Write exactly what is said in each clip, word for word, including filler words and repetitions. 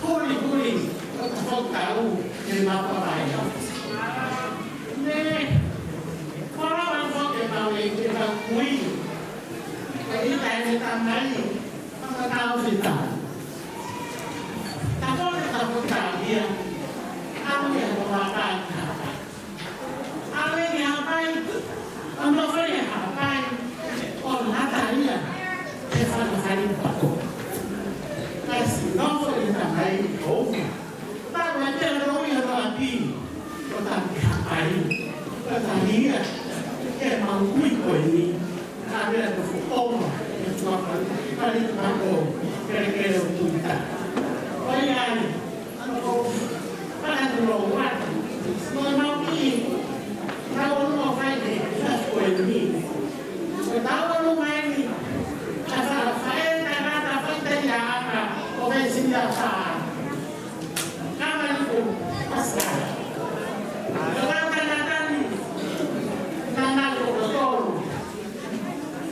Huli, huli, ko ta fokau, ne mapa vai. Ne, kora wa foke mau e ke mau kui. Ko ita e tamai, ma tau fita. Ta foke ta fokau ia, au ia ko wa kai. ʻAlu ki Haʻapai, ʻo nofo ʻi Haʻapai, ʻo lata ia, ʻe fana fali pako. Kasi nofo ʻi tamai ʻo. Tau e te roi ʻa ʻapi, ʻo ta ki Haʻapai, ʻo ta ia, ke mau kui ko eni, ʻa vea nofo ʻo, ʻe fana fali pako, kele kele ʻo tuita. ʻOi ai,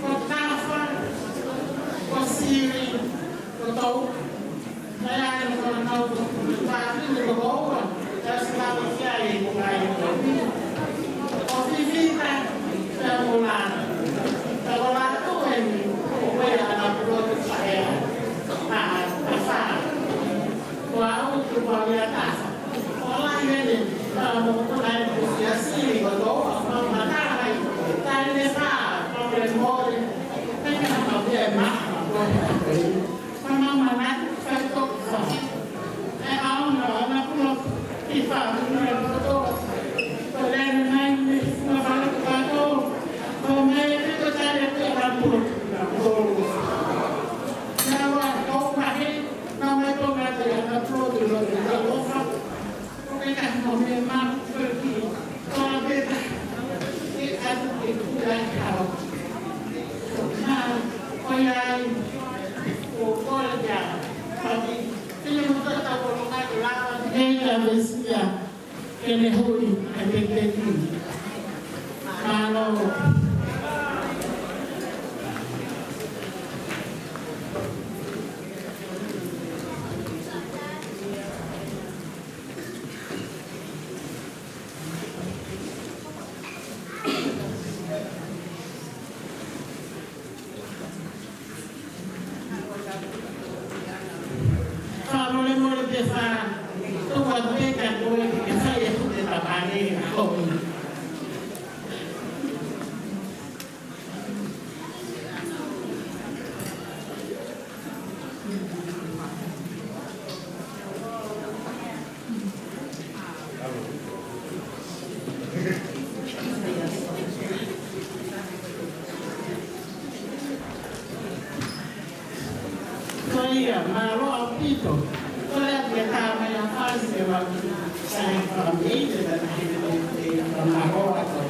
Ko Tafa, ko Sili, ko Tou. Mama mana, fai toko fa. E au na, na pulo, i fa, na pulo. Ko lele mai, ni, na fa, na pulo. Ko mai, ko tale, ko na pulo, na pulo. Na wa, ko mahe, na mai ko na te, na pulo, na pulo, na pulo. Ko ke ka mo me ma, ko ki, ko a beta. E a tu ke ku ai hao. Na, ko ia ai, ko ko ia, ko ki. Sina mo ta ta ko lo ka la, e ka vesia, ke ne hui, e te te ki. Malo. Fakamolemole pē fa, tau atu pē ka ko e ke fai e fute ta pale a homi. Ko ia, mālō ʻaupito. Ko e ʻa e tāmai a fasi e waki. Sai fami, te tana hene te te mālō atu.